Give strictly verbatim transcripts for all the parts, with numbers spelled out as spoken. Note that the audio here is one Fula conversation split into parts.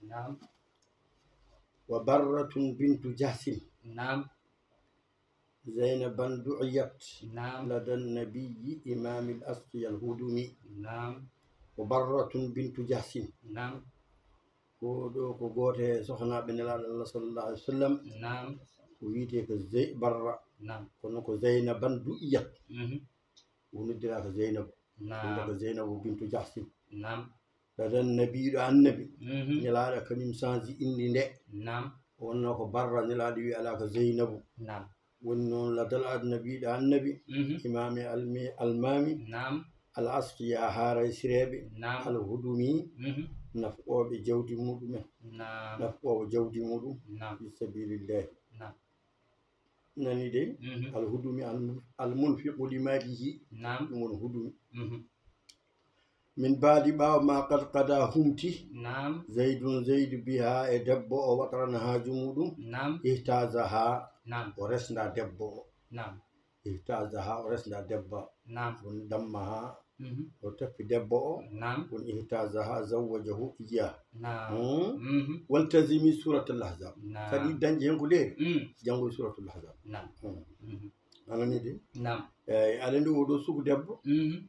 Naam. Wa Barratun bintu Jahsin. Naam. Zaynaban du'iyat. Naam. Ladan nabiyyi imamil asqiyal hudumi. Naam. Wa Barratun bintu Jahsin. Naam. Ko ɗo ko gooto e sohnaaɓe Nelaaɗo Allah sallallahu alaihi wasallam. Naam. Ko wiyetee ko Zey-, Barra. Naam. Kono ko Zaynaban du'iyat. Mhm. O noddiraaka Zeynabu. Naam. Wonde ko Zeynabu bintu Jahsin. Naam. Ladan nabiiɗo annabi. Mhm. Nelaaɗo kañum sanji indi nde. Naam. O wonno ko Barra, Nelaaɗo wi alaa ko Zeynabu. Naam. Woni noon ladal annabiiɗo annabi. Mhm. Imaami almi-, almaami. Naam. Al asqiya haaraysireeɓe. Naam. Al hudumi. Mhm. Nafqooɓe jawdi muɗumen. Naam. Nafqoowo jawdi muɗum. Naam. Fi sabilillahi. Naam. Nani dey? Mhm. Al hudumi al, al munfiqu li malihi. Naam. Ɗum woni hudumi. Mhm. Min baadi ɓaawo ma qad qada humti. Naam. Zaydun Zaydu biha e debbo o watran haaju muɗum. Naam. Ihtazaha. Naam. O resnda debbo o. Naam. Ihtazaha o resnda debbo. Naam. Ɗum damma ha Mhm. O tappi debbo o. Naam. Woni ihtazaha zawwajahu iyyaha. Naam. Hmm? Mhm. Waltazimi suratul ahzab. Naam. Kadi dañde hen ko leeri. Mm. Janngoy suratul ahzab. Naam. Hmm. Mhm. A nani de? Naam. Eyyi, aɗa andi oɗo sugu debbo. Mhm.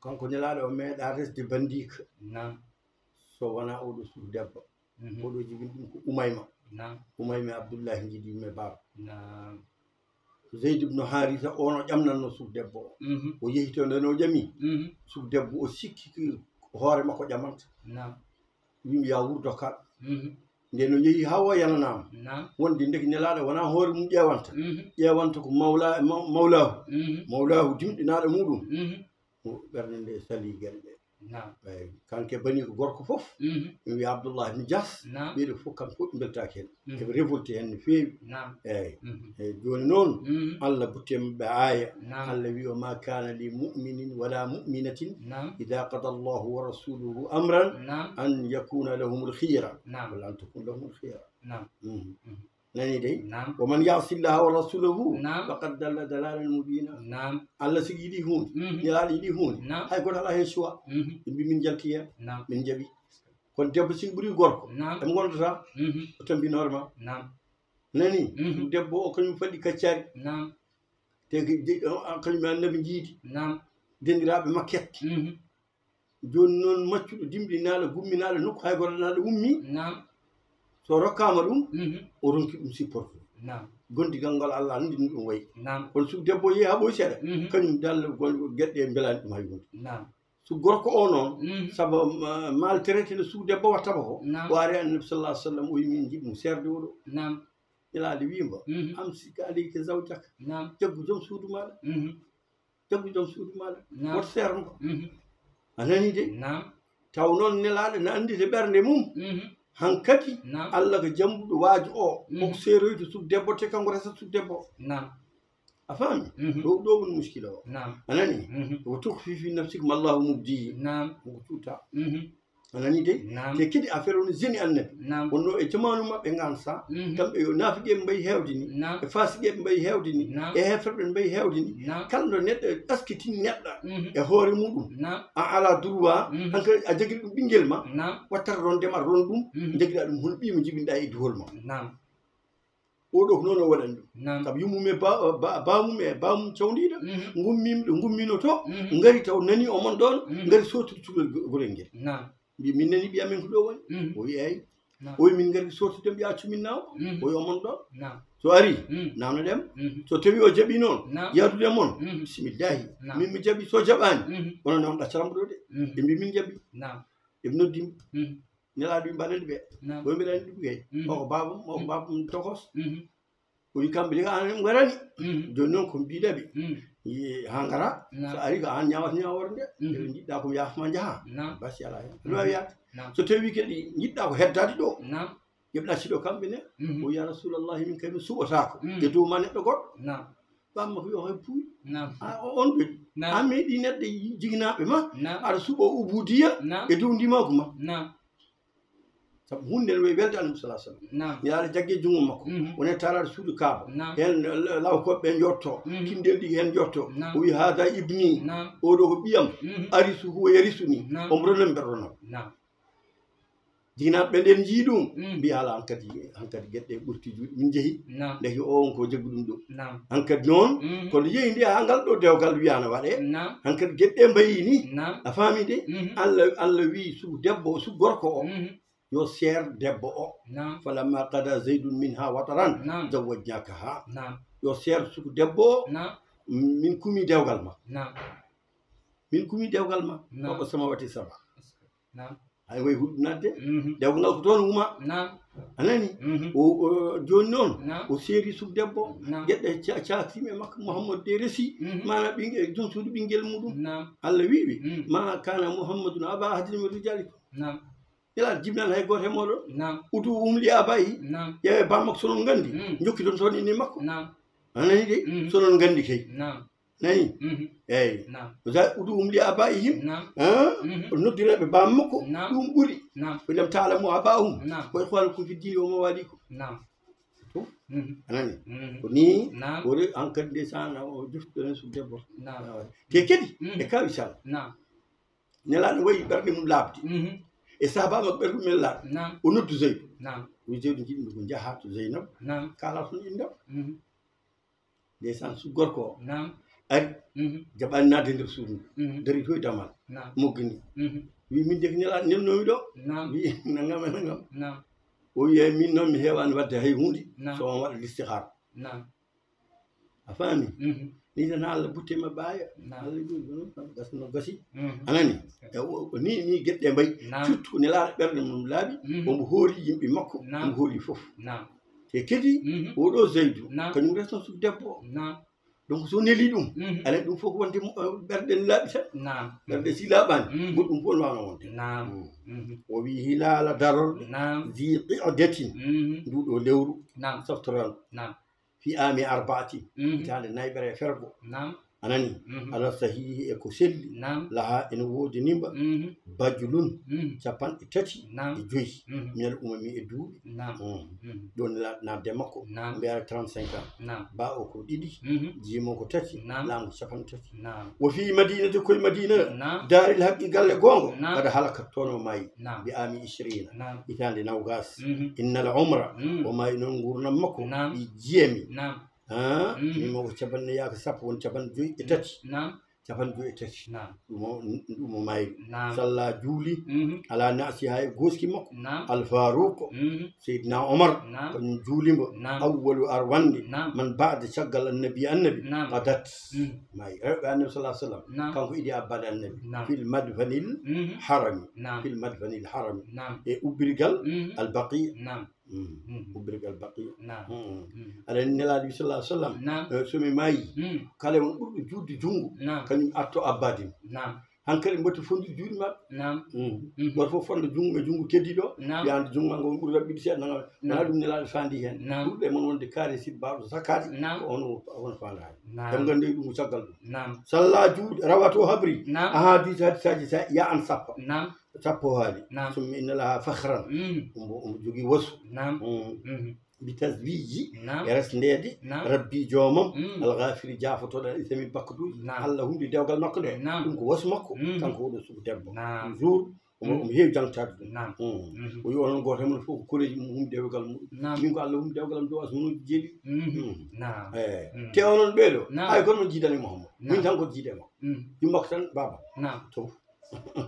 Kanko Nelaaɗo o meeɗa resde bandiika. Naam. So wona oɗo sugu debbo. Mhm. Oɗo jibini ɗum ko Umayma. Naam. Umayma Abdullahi jiidi yumma e baaba. Naam. Zayd ibn Harisa, ono ƴamnanno sugu debbo o. Mhm. O yehi to, nden o ƴami. Mhm. Sugu debbo o sikki ki hoore makko ƴamanta. Naam. Wimo ya wurdo ka. Mhm. Nden o yehi ha o yananama. Naam. Wonde ndeke Nelaaɗo wona hoore mum ƴeewanta. Mhm. Ƴeewanta ko mawla-, maw-, mawlahu. Mhm. Mawlahu dimɗinaaɗo muɗum. Mhm. Mo ɓernde nde sali gelle. Naam. Eyyi, kanko e bani ko gorko fof. Mhm. Mi wiya Abdullah ibn Jahsh, naam, ɓeeɗo fof kamɓe fof ɓe mbeltaaki heen. Mhm. Eɓe révolté heen no feewi. Naam. Eyyi. Mhm. Eyyi, jooni noon, mhm, Allah butte maɓɓe aaya. Naam. Allah wi, "Wa ma kana li mu'minin wala mu'minatin, naam, idha qada Allahu wa rasuluhu amran, naam, an yakuna lahumul khiyara, naam, wala an takuna lahumul khiyara." Naam. Mhm. Mhm. Nani dey? Naam. Wa man ya'si Allaha wa rasulahu, naam, faqad dalla dalalan mubina. Naam. Allah sigi yiɗi huunde, mhm, Nelaaɗo yiɗi huunde, naam, hay goto alaa heen choix. Mhm. Ɓe mbi min njalti heen, naam, min njaɓi. Kono debbo sigi ɓuri gorko, naam, ɓe ngondata, mhm, o tambi normal. Naam. Nani? Mhm. Ɗum debbo o kañum faɗi kaccari. Naam. Te ko je-, o, a, kañum e annabi jiidi. Naam. Dendiraaɓe makket. Mhm. Jooni noon, maccuɗo dimɗinaaɗo, gumminaaɗo nokku hay goto naaɗo ummi. Naam. So rokkaama ɗum, mhm, o ronki ɗum supporte. Naam. Gondigal ngal Allah anndi no ɗum wayi. Naam. Kono sugu debbo yehi haa ɓooyi seeɗa, mhm, kañum dal gol-, geɗe ɗe mbelaani ɗum hay huunde. Naam. Sugu gorko o noon, mhm, sabu, ma-, maltraité no sugu debbo wattama ko. Naam. O ari Annabi sallallahu alaihi wasallam, o wi min njiɗ mo seerde oɗo. Naam. Nelaaɗo wi mbo, mhm, amsik alayka zawjak. Naam. Jaggu joom suudu maaɗa. Mhm. Jaggu joom suudu maaɗa. Naam. Woto seer mo. Mhm. A nani de? Naam. Taw noon Nelaaɗo na anndi to ɓernde mum. Mhm. Hankadi, naam, Allah ko jambuɗo waaju o. Mhm. Koko seeroyto sugu debbo te kanko resa sugu debbo o. Naam. A faami? Mhm. Ɗo, ɗo woni muskila o. Naam. A nani? Mhm. Wa tukhfi fi nafsik ma Allahu mubdihi. Naam. Koko cuuta. Mhm. A nani dey? Naam. Te kadi affaire o no zeni annabi. Naam. Wonno e jamaanu maɓɓe ngan sa, mhm, kamɓe yo naafiqe ɓe mbayi heewde ni, naam, e faasiqe ɓe mbayi heewde ni, naam, e heeferɓe ɓe mbayi heewde ni. Naam. Kala ɗo neɗɗo ɗaskitini neɗɗo, mhm, e hoore muɗum, naam, a ala droit, mhm, hankadi a jagiri ɗum ɓinngel ma, naam, wattata ronde ma ron ɗum, mhm, jagira ɗum hono ɓiy mo jibinɗa e duhol ma. Naam. Oɗo ko noon o waɗani ɗum. Naam. Kam yummum e ba-, ba-, bamum e bamum cawndiiɗo, mhm, ngummim-, ngummino to, mhm, ngari taw nani omon ɗoon, mhm, ngari sootude cukalel go-, gorel ngel. Naam. Mbi, "Min nani ɓiya men ko ɗo woni?" Mhm. O wi, "Eey." Naam. O wi, "Min ngari sootude mbiya accu min naaw." Mhm. O wi, "Omon ɗoon." Naam. So ari, mhm, naamnoɗen. Mhm. So tawi o jaɓi noon, naam, yaadude e mon, mhm, bisimillahi. Naam. Min mi jaɓi, so jaɓaani, mhm, onon ne on ɗaccaram ɗo de. Mhm. Ɓe mbi, "Min jaɓi." Naam. Eɓe noddi mo. Mhm. Nelaaɗo wi mbaɗani ɓe. Naam. Koye mbiɗa anndi ɗum kay. Mhm. O ko baabam, o ko, mhm, baabam tokos. Mhm. O wi kamɓe de ko an en ngarani. Mhm. Jooni noon ko mbiɗa ɓe. Mhm. Yi-, haa ngara. Naam. So ari ko an ñaawata ñaawore nde. Mhm. Eɓe njiɗɗa ko yaafama njaha. Naam. Basi alaa heen. Mhm. Aɗa waawi yaade. Naam. So tawi kadi njiɗɗa ko heddaade ɗo. Naam. Eɓe ɗacci ɗo kamɓe ne. Mhm. O wi, "Ya Rasulallah, min kay mi suɓotaako. Mhm. E dow ma neɗɗo goɗɗo." Naam. Bamma ko yo hay puuy. Naam. A, o, on ɓe. Naam. A meeɗi neɗɗo yi-, jiginaaɓe ma. Naam. Aɗa suɓo ubudiya. Naam. E dow ndimaagu ma. Naam. Sabu huunde ne wayi welde Annabi sallallahu alaihi wasallam. Naam. Nelaaɗo jaggi e junngo makko. Mhm. Woni e taaraade suudu Kaaba. Naam. Heen la-, lawkoɓe ɓe njotto. Mhm. Kinndel ɗi heen njotto. Naam. O wi, "Hada ibni." Naam. Oɗo ko ɓiyam. Mhm. Arisu huwa yarisuni. Naam. Omo rona mi, mbeɗa rona mo. Naam. Jinaaɓe ɓe nden njii ɗum, mm, mbi haala hankadi, hankadi geɗe ɓurti juuɗe, min njehi. Naam. Ndeke o on ko jaggu ɗum ɗo. Naam. Hankadi noon, mm, kono yehi nde haa ngal ɗo dewgal wiyaano waɗe. Naam. Hankadi geɗe ɗe mbayi ni. Naam. A faami de? Mhm. Allah, Allah wi sugu debbo o, sugu gorko o. Mhm. Yo seer debbo o. Naam. Falamma qada zaydun minha wataran, naam, zawwajnakaha. Naam. Yo seer sugu debbo o. Naam. Min kumi dewgal ma. Naam. Min kumi dewgal ma. Naam. Fawqa samawati saba. Naam. Hay way huɗɗinadde. Mhm. Dewgal ngal ko toon wuma. Naam. A nani? Mhm. O, o, jooni noon, naam, o seeri sugu debbo. Naam. Geɗe ca-, caaktiima e makko, Muhammadu de resi. Mhm. Maana ɓinngel, joom suudu ɓinngel muɗum. Naam. Allah wi ɓe, mm, ma kana Muhammadun aba ahadin min rijalikum. Naam. Nelaaɗo jibinani hay gooto e mooɗon. Naam. Ud'uuhum li abaa'ihim. Naam. Ƴeewe bammakko so onon nganndi. Mm. Njokkiton toon inde makko. Naam. A nani de? Mm. So onon nganndi kay. Naam. Nani? Mhm. Eeyi. Naam. Za-, ud'uuhum li abaa'ihim. Naam. Ah? Mhm. O noddireeɓe bammakko. Naam. Ɗum ɓuri. Naam. Fa in lam ta'lamu abaa'ahum. Naam. Fa ikhwanukum fi ddiini wa mawaaliikum. Naam. To? Mhm. A nani? Mhm. Ko nii, naam, woni hankadi ndeysaan o joftoɗen sugu debbo. Naam. Te kadi, mm, e kawisal. Naam. Nelaaɗo wayi ɓerɗe mum laaɓde. Mhm. E sahaaba makko ɓerɗe mum en laaɓde. Naam. O noddu Zeydu. Naam. O wi Zeydu, njiɗmi ko njahaa to Zeynab. Naam. Kaalaa toon inndam. Mhm. Ndeysaan sugu gorko o. Naam. Ari. Mhm. Jaɓaani naatde e nder suudu ndu. Mhm. Darii to e damal. Naam. Moggini. Mhm. Wi min de ko Nelaaɗo nelnoomi ɗo. Naam. Wi nangam e nangam. Naam. O wi eyi min noon mi heewaani waɗde hay huunde. Naam. So on waɗa listihaara. Naam. A faami? Mhm. Ni tan Allah butte ma ɓaaya. Naam. Allah ɗum ɗum gasa no gasi. Mhm. A nani? E o, o ni, ni geɗe mbayi. Naam. Surtout Nelaaɗo ɓerɗe mum laaɓi, mhm, omo hooli yimɓe makko, naam, omo hooli fof. Naam. Te kadi, mhm, oɗo Zaydu, naam, kañum resno sugu debbo o. Naam. Donc so neli ɗum, mhm, aɗa ɗum fof wonde mo, eh, ɓerɗe ne laaɓi tan. Naam. Ɓerɗe si laaɓaani, mhm, goɗɗum fof ne waawno wonde. Naam. Mm. Mhm. O wi hilaala darorɗe, naam, zi qi'datin, mhm, ndu ɗo lewru, naam, softorandu. Naam. Fi aami arba'atin, mhm, hitaande naybere e fergo. Naam. A nani? Mhm. Ala sahihi e ko selli. Naam. Laha ene woodi nimba. Mhm. Bajlun, mhm, capanɗe tati, naam, e joyi. Mhm. Minal umami e duuɓi. Naam. Mm. Mhm. Ɗon la-, naatde makko. Naam. Mbiya trente-cinq ans. Naam. Ba o ko ɗiɗi. Mhm. Jiimo ko tati. Naam. Laamu ko capanɗe tati. Naam. Wo fii Madinati, koye Madina. Naam. Daaril haqqi, galle goonga. Naam. Kada halaka toon o maayi. Naam. Bi aami ishrina. Naam. Hitaande nawgaas. Mhm. Innal umra. Mm. O maayi noon nguurndam makko. Naam. Ɗi jiyami. Naam. Ah, mhm, min mo ko capanɗe yaaka sappo, won capanɗe joyi e tati. Naam. Capanɗe joyi e tati. Naam. Ɗum o, ɗum o mayri. Naam. Salla juuli, mhm, ala nasiha e gooski makko. Naam. Al Faruq, mhm, Seydina Omar, naam, kañum juuli mbo. Naam. Awwalu arwande, naam, man baada caggal annabi, annabi, naam, qadat. Mhm. Mayi. Rewɓe annabi sallallahu alaihi wasallam. Naam. Kanko idi abbaade annabi. Naam. Fil madfanil, mhm, harami. Naam. Fil madfanil harami. Naam. E ubbirgal, mhm, al Baqi. Naam. Mm. Mhm. Ubbirgal Baqi. Naam. Mm. Mhm. Aɗa anndi Nelaaɗo wi sallallahu alaihi wasallam, naam, eh, so mi maayi, mm, kala e mon ɓurɗo juutde junngo, naam, kañum arto abbaade mi. Naam. Hankadi mbotte fonndude juuɗe maɓɓe. Naam. Mm. Mhm. Gooto fof fonnda junngo e junngo keddiiɗo o, naam, wiya hannde junngo maa ngo ɓuri raɓɓiɗde seeɗa, nangam. Naam. Wonaa ɗum Nelaaɗo faandi heen. Naam. Ɓurɗo e mon wonde kaare siɗ baawɗo sakkaade, naam, ko hono, hono faandaani. Naam. Eɗen nganndi ɗum ko caggal ɗum. Naam. Salla juuɗe, rawato habri. Naam. Ahadis hadisaaji sa-, ya an sappo. Naam. Sappo haali. Naam. Summa inna laha fakhran. Mm. Omo, omo jogii wasu. Naam. Mm. Mhm. Bi taswiji. Naam. E resndeede. Naam. Rabbi joomam. Mm. Al ghafiri, jaafotooɗo al isami bakkatuuji. Naam. Allah hundi dewgal makko nde. Naam. Ɗum ko wasu makko. Mm. Kanko oɗo sugu debbo. Naam. Toujours, omo, mm, omo heewi jangtaade ɗum. Naam. Mm. Mhm. O wi onon gooto e mon fof ko koreeji mum hundi dewgal muɗum. Naam. Min ko Allah hundi dewgal am dow asmanuuji jeeɗiɗi. Mhm. Mm. Naam. Eh. Mm. Te onon ɓee ɗo, naam, hay kono mon jiidani Muhammad. Naam. Min tan ko jiide makko. Mm. Yumma ko tan baaba. Naam. To.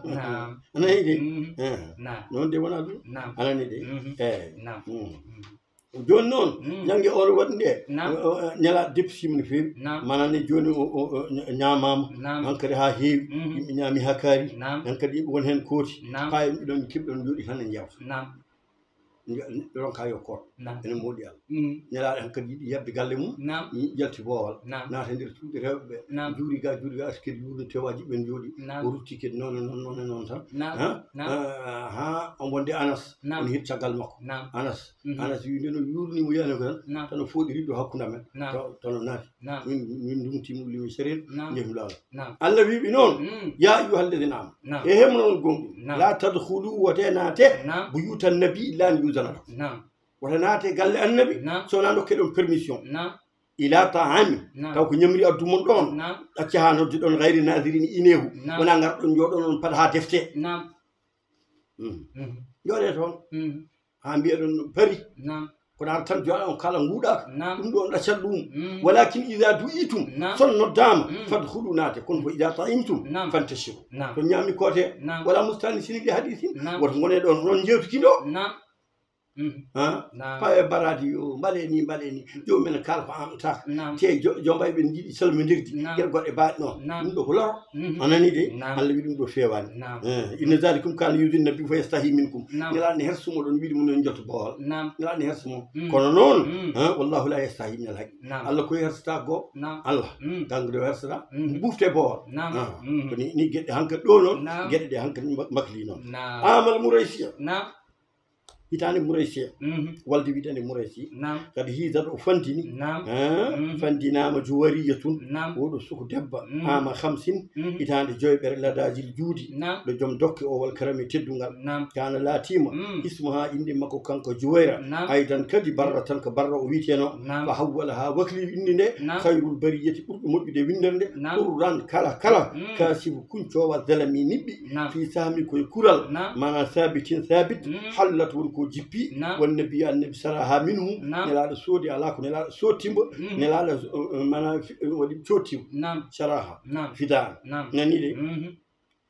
Naam. A nanii de? Mm. Eh. Naam. Noon de wonaa ɗum. Naam. A nanii de? Mhm. Eh. Naam. Mm. Mm. Jooni noon, mm, ñannge oon waɗi nde, naam, o, o, Nelaaɗo deppisii mo no feewi. Naam. Maanaam ne jooni o, o, o, ñaamaama. Naam. Hankadi haa heewi, mhm, yimɓe ñaami haa kaari. Naam. Hankadi yimɓe won heen kooti. Naam. Haa yimɓe ɗon keɓi ɗon njooɗi tan e njeewta. Naam. Nde-, ronka yo koot. Naam. Ene moɗi Allah. Mm. Nelaaɗo hankadi yiɗi yabde galle mum. Naam. Yalti boowal. Naam. Naata nder suuɗi rewɓe ɓe. Naam. Juuri ga, juuri ga, askiri yuurno tewaji ɓen jooɗi. Naam. O rutti kadi noon e noon, noon e noon tan. Naam. Ha? Naam. Ah, ha, on wonde Anas. Naam. On heɗi caggal makko. Naam. Anas. Mhm. Anas wi, nden o yuurni mo yani ko tan. Naam. Tan o fooɗi riɗɗo hakkunde amen. Naam. Taw, tan o naati. Naam. Min, min ndumti mo limi serel. Naam. Njehmi laawol. Naam. Allah wi ɓe noon, mm, ya ayyuhal ladina amanu. Naam. E hemno on gonɗi. Naam. La tadkhulu, wote naate. Naam. Buyutan nabi illa an yuzana lakum. Naam. Wota naate galle annabi, naam, so wonaa ndokke ɗon permission. Naam. Ila ta'ami, naam, taw ko ñamri addu mon ɗon. Naam. Acca haa nodde ɗon gayri nazirin inehu. Naam. Wonaa ngarɗon njooɗon on paɗa haa defte. Naam. Mhm. Jooɗee toon. Mhm. Haa mbiya ɗon pari. Naam. Kono ara tan joɗa on kala nguɗaka. Naam. Ɗum ɗo on ɗaccat ɗum. Mm. Walakin ida du'itum. Naam. Son noddama. Mm. Fadkhulu naate. Kono ko ida ta'imtum. Naam. Fantashiru. Naam. To ñaami koote. Naam. Wala mustani sini li hadisin. Naam. Woto ngone ɗon ron jewtiki ɗo. Naam. Mhm. Ha? Naam. Pawe baradi o, mbale ni, mbale ni. Joomumen kala ko amtaka. Naam. Te jo-, jombay ɓe jiɗi salmindirdi. Naam. Yer goɗɗe baɗ no. Naam. Ɗum ɗo ko loro. Mhm. A nani de? Naam. Allah wi ɗum ɗo fewani. Naam. Eh, inna zalikum kana yu'dhi nabi fa yastahi minkum. Naam. Nela ne hersumo ɗon wiɗi mun en jotto bowal. Naam. Nela ne hersumo. Mm. Kono noon, mm, eh, wallahu la yastahi min al haqq. Naam. Allah ko hersata go. Naam. Allah. Mm. Kanko de hersata. Mm. Bufte bowal. Naam. Ah. Mm. Ko ni, ni geɗe hanka ɗo noon, naam, geɗe ɗe hanka ni mbak-, mbakli noon. Naam. Amal Muraysiya. Naam. Hitaande Muraysiya. Mhm. Walde witande Muraysi. Naam. Kadi hiidat o fandini. Naam. Ah, mhm, fandinaama Juwariyatun. Naam. Oɗo suku debba. Mhm. Ama khamsin. Mhm. Hitaande joyɓere ladajil juudi. Naam. Ɗo joom dokke o wal karami teddungal. Naam. Kana laatima. Mm. Ismuha innde makko kanko Juwayra. Naam. Aydan kadi barra tan ko barra o witeno. Naam. Fa hawwala ha wakli innde nde. Naam. Khayrul bariyati ɓurɗo moƴƴude windere nde. Naam. Qurran kala kala. Mm. Kasifu kuncoowa zalami niɓɓi. Naam. Fi sahmi koye kural. Naam. Mana sabitin sabit. Mm. Hallat won ko jippi. Naam. Wan nabi annabi saraha minhu. Naam. Nelaɗo soodi ala ko nelaɗo sottimbo. Mm. Nelaɗo, uh, uh, mana fi-, uh, waɗi cottimbo. Naam. Saraha. Naam. Fidaan. Naam. Nani de? Mhm.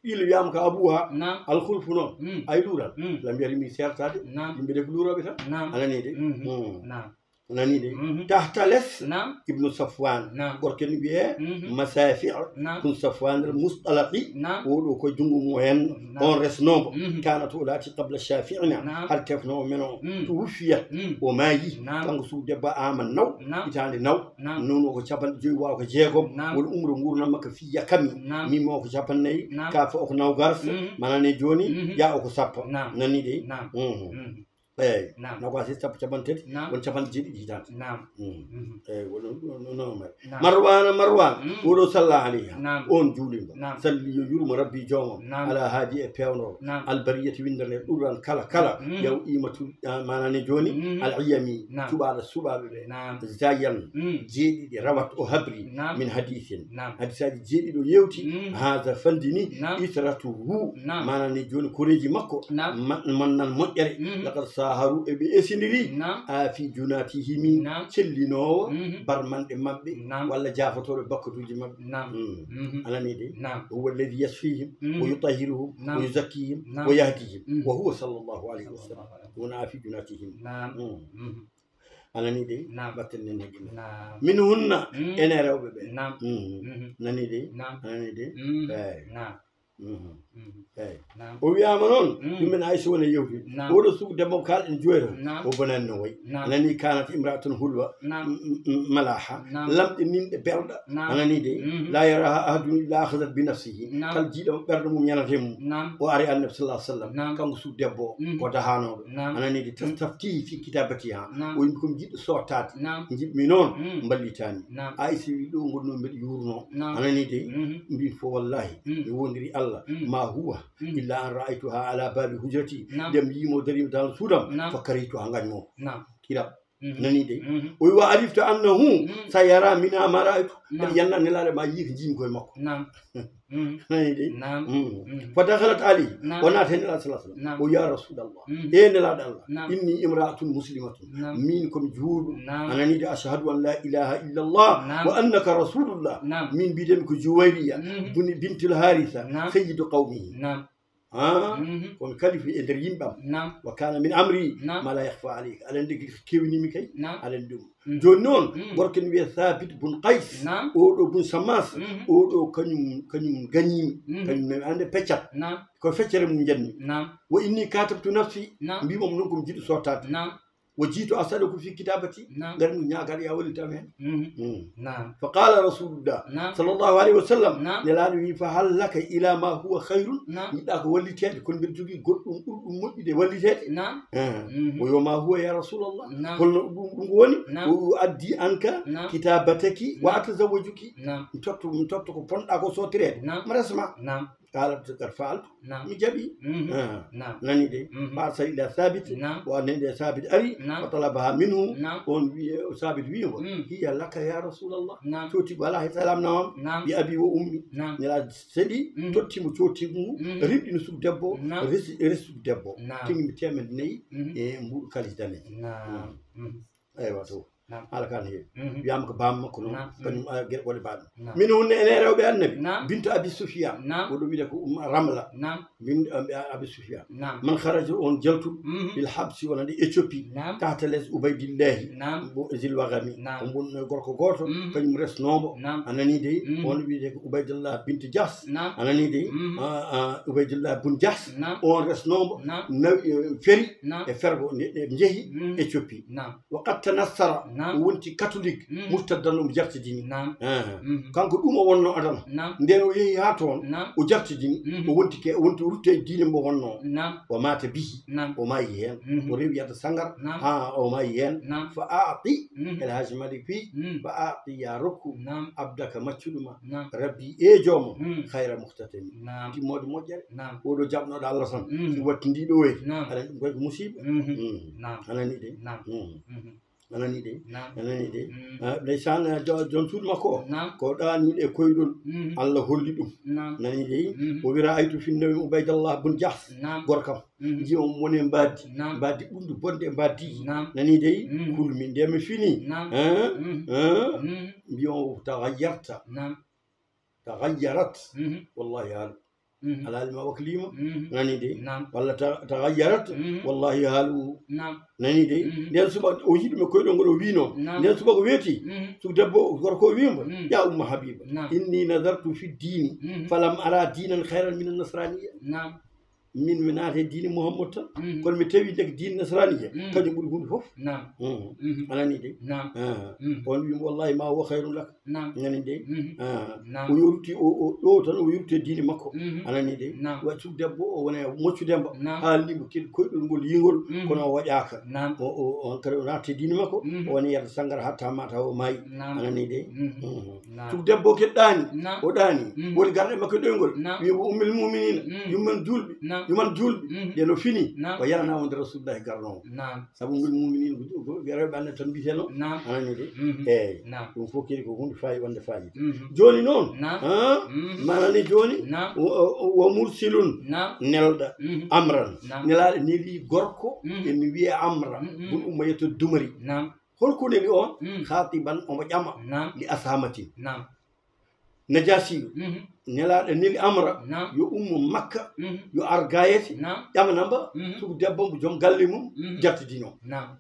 Ila wiyama ka abuha. Naam. Alkhulfu noon. Mm. Ay luural. Mm. Lam yari mi sertade. Naam. Yimɓe de ko luuroɓe tan. Naam. Anani de? Mhm. Mm. Naam. Nani de? Mhm. Tahta les. Naam. Ibnu Safwan. Naam. Gorko ni wiye, mhm, Masafi'. Naam. Kun Safwan al Mustalaqi. Naam. Oɗo ko jungo mo hen. Naam. On resnobo. Mhm. Kana to lati qabla Shafi'ina. Naam. Har tefno o meno. Mm. To wufiyat. Mm. O mayi. Naam. Kanko su debba ama naw. Naam. Itande naw. Naam. Nono ko capanɗe joyi wa ko jeegom. Naam. Wol umro ngurna makka fi yakami. Naam. Mimo ko capanɗe nayi. Naam. Ka fa ko nawgas. Mm. Manane joni. Mhm. Ya o ko sappo. Naam. Nani de? Naam. Mhm. Mhm. Eyyi. Naam. Nogas e sappo, capanɗe tati. Naam. Won capanɗe jeeɗiɗi hitaande. Naam. Mm. Mhm. Eyyi, won ɗum, ɗum, ɗum, ɗum, ɗum. Naam. Marwana, Marwan, mm, oɗo salla alayha. Naam. On juulima. Naam. Salli yo yurmo Rabbi joomam. Naam. Ala haadi e pewnoowo. Naam. Albariyati windere ɗurran kala, kala. Mm. Yaw imatul, ah, manane joni. Mm. Al iyami. Naam. Cuɓaɗo suɓaɓe ɓe. Naam. Zayan. Mm. Jeeɗiɗi rawat o habri. Naam. Min hadisin. Naam. Hadisaji jeeɗiɗo yewti. Mm. Haza fandini. Naam. Isratuhu. Naam. Manane joni koreji makko. Naam. Ma-, mannal moƴƴere. Mhm. Laqad saharu e ɓe esindiri. Naam. A fi junatihimi. Naam. Cellinowo. Mhm. Barmanɗe maɓɓe. Naam. Walla jafotooɓe bakkatuji maɓɓe. Naam. Mm. Mhm. Anani de? Naam. Huwa alladhi yasfihim, mhm, wa yutahhiruhum, naam, wa yuzakkihim, naam, wa yahdihim. Mhm. Wa huwa sallallahu alayhi wa sallam. Sallallahu alayhi wa sallam. Wona a fi junatihim. Naam. Mm. Mhm. Anani de? Naam. Batten nen haqqille. Naam. Min hunna, mm, ene rewɓe ɓe. Naam. Mhm. Mhm. Nani de? Naam. Anani de? Mm. Eyyi. Naam. Mhm. Eyyi. Naam. O wiyama noon, mm, ɗum en Aisha woni yewtude. Naam. Oɗo suku debbo kalɗen joyro. Naam. O bonani no wayi. Naam. Anani kanat imra'atun hulwa. Naam. M-, m-, m-, malaha. Naam. Lamɗe ninɗe belɗa. Naam. Anani de? Mhm. La yaraha ahadun illa akhadhat bi nafsihi. Naam. Kala jiiɗo ɓerɗo mum yanate mum. Naam. O ari annabi sallallahu alaihi wasallam. Naam. Kanko suku debbo o. Mhm. Ko dahanoɗo. Naam. Anani de? Mm. Tastaftihi fi kitabatiha. Naam. O yimɓe ko jiɗɗo sottade. Naam. Jiɗmi noon, mm, mballitani. Naam. Aisha wi ɗo ngonno mbeɗa yurno. Naam. Anani de? Mhm. Mbi fo wallahi, mm, mi wondiri Allah. Mm. Ma huwa, mm, illa an ra'aytuha ala babi hujrati. Naam. Nde mi yimo darima dans suudam. Naam. Fa karaytuha ngañmo. Naam. Kiram. Mhm. Nani de? Mhm. O wi wa ariftu annahu, mm, sayara mina ma ra'aytu. Naam. Mbeɗa yanda nelaɗo ma yi ko jiimi koye makko. Naam. Mhm. Nani de? Naam. Mm. Mhm. Fa dakhalat alayhi. Naam. O naati hen Nelaɗo sallallahu alaihi wasallam. Naam. O wi, "Ya Rasulallah." Mm. E Nelaɗo Allah. Naam. "Inni imra'atun muslimatun." Naam. Min ko mi juulɗo. Naam. Anani de, "Ashhadu an la ilaha illallah, naam, wa annaka rasulullah." Naam. Min mbiyetemi ko Juwayriya, mhm, buni bintul Harisa, naam, sayyidu qawmihi. Naam. Ah, mhm, kono kalifu e nder yimɓam. Naam. Wa kana min amri, naam, ma la yakhfa alayka. Aɗa andi ko kewnimi kay? Naam. Aɗa andi ɗum. Mm. Joni noon, mm, gorko ne wiye Thabit bun Qais. Naam. Oɗo bun Shammas. Mhm. Oɗo kañum, kañum gañimi. Mhm. Kañum nami ande peccat. Naam. Ko feccere mum janmi. Naam. Wa inni katabtu nafsi. Naam. Mbimam noon ko mi jiɗɗo sottade. Naam. Wa jiitu as'aluka fi kitabati. Naam. Ngari mi ñaagal ya wallitam hen. Mhm. Mm. Naam. Fa qala rasulullah, naam, sallallahu alaihi wasallam. Naam. Nelaɗo wi, "Fa hal laka ila ma huwa khairun?" Naam. Yiɗɗa ko walliteede, kono mbeɗa jogii goɗɗum ɓurɗum moƴƴude walliteede. Naam. Eh. Mhm. O yo ma huwa ya Rasulallah. Naam. Holno ɗum, ɗum woni? Naam. O addi anka, naam, kitabataki wa, naam, atazawwajuki. Naam. Mi totto, mi totto ko ponɗa ko sottireede. Naam. Mi resma. Naam. Qaalat, qad faaltu. Naam. Mi jaɓi. Mhm. Ah. Naam. Nani de. Mhm. Fa arsala ila Saabit. Naam. O nani de Saabit ari. Naam. Fa talabaha minhu. Naam. On wi, Saabit wi mo. Mm. Hiya laka ya Rasulallah. Naam. Cooti wala hay salam nawam. Naam. Bi abi wa ummi. Naam. Nela seli, mhm, totti mo cooti ngu, mhm, rimɗino suudu debbo, naam, resi, resi suudu debbo. Naam. Tigi mi teemedde nayi, mhm, e mbuuɗu kalis dane. Naam. Mm. Mhm. Eywa to. Naam. Haala kan heewi. Mhm. Wiyama ko bamma makko noon, naam, kañum, mm, a, geɗe ɓole baɗum. Naam. Min hunde ene rewɓe annabi. Naam. Bintu Abi Sufyan. Naam. Oɗo wiyde ko Umma Ramla. Naam. Min, a, a, Abi Sufyan. Naam. Man kharaja on jaltu, mhm, bil habsi wonande Éthiopie. Naam. Tahta les Ubaydillahi. Naam. Bo Zil Wagami. Naam. Ko mbun gorko gooto, mhm, kañum resnoomo. Naam. A nani dey? Mhm. On wiyde ko Ubaydullah bint Jahs. Naam. A nani dey? Mhm. A, a, Ubaydullah bun Jahs. Naam. On resnoomo. Naam. Nawi, eh, feri. Naam. E fergo, nde, nde jehi, mhm, Éthiopie. Naam. Wa qad tanassara, naam, o wonti catholique, mm, murtaddan, omo jartidini. Naam. Ah. Mhm. Kanko ɗum o wonno adana. Naam. Nden o yehi ha toon, naam, o jartidini, mhm, o wonti ke, o wonti o rutte e diine mo wonno. Naam. O maata bihi, naam, o maayi heen. Mhm. O rewi yadde sangar, naam, ha o maayi heen. Naam. Fa aati, mhm, El Hadji Malick wi, mm, fa aati, ya rokku, naam, abdaka maccuɗo ma, naam, rabbi e joomo, mm, khayra muhtatami. Naam. Timmoode moƴƴere. Naam. Oɗo jaɓnoɗo Allah tan, mm, si watti ndi ɗo wayri, naam, aɗa ɗum koy ko musiba. Mhm. Mm. Naam. A nani de? Naam. Mm. Mhm. A nani de? Naam. A nani de? Mm. Ah, ndeysaan, ah, jo-, joom suudu makko o, naam, ko ɗaaniiɗo e koyɗol, mm, Allah holli ɗum. Naam. Nani de? Mm. O wira aytu fi nawmi Ubaydallah bun Jahs, naam, gorkam. Mm. Njiya omo woni e mbaadi. Naam. Mbaadi ɓurndi bonde e mbaadi. Naam. Nani de? Mm. Kulmi nde mi fini. Naam. Ah? Mm. Ah? Mm. Mbiya o tagayyarta. Naam. Tagayyarat. Mhm. Wallahi haalu. Mhm. Alhaali ma waklima. Mhm. Nani de? Naam. Walla ta-, tagayyarat. Mhm. Wallahi haalu. Naam. Nani de? Mhm. Nden suba o yiɗi mi koyɗol ngol o wino. Naam. Nden suba ko weeti. Mhm. Su debbo gorko o wimo. Mhm. Ya Umma Habiba. Naam. Inni nazartu fi dini. Mhm. Falam ara dinan khayran min an-nasraniya. Naam. Min mi naate diine Muhammad tan. Mhm. Kono mi tawi ndeke diine nasraniya. Mhm. Kañum ɓuri hunde fof. Naam. Mhm. Mhm. A nani de? Naam. Ah. Mhm. On wi mo, wallahi ma huwa khayrun lak. Naam. Nani de? Mhm. Ah. Naam. O yoruti o, o, ɗo tan o yoruti e diine makko. Mhm. A nani de? Naam. Wa suudu debbo o wona e moccu demba. Naam. Haalni mo kadi koyɗol ngol yingol, mhm, kono o waɗaka. Naam. O, o, on kadi o naati diine makko, mhm, o woni yadde sangara hatta mata o maayi. Naam. A nani de? Mhm. Mhm. Naam. Suudu debbo kadi ɗaani. Naam. O ɗaani. Mhm. Woni garɗo e makko ɗoyngol. Naam. Wi mo ummil mu'minina. Mhm. Yumman julɓe. Naam. Yumman julɓe. Mhm. Nde no fini. Naam. O yarana wonde Rasulullahi garnowo. Naam. Sabu ngol mu'minin ko, ko, ko rewɓe Allah tan mbiyeteno. Naam. A nani de? Mhm. Eyi. Naam. Ɗum fof kadi ko hunde faayi wonde faayi. Mhm. Jooni noon, naam, ah, mhm, manani jooni, naam, wa, wa, wa mursilun, naam, nelɗa, mhm, amran. Naam. Nelaaɗo neli gorko, mhm, ene wiye Amra, mhm, bun Umayyata Dumari. Naam. Holko neli on? Mhm. Khatiban, omo ƴama, naam, li Asamatin. Naam. Najasiyu, mhm, nelaaɗo neli Amra, naam, yo ummo Makka, mhm, yo ar gayete, naam, ƴamana mba, mhm, suudu debbo mbo joom galle mum, mhm, jartidino. Naam.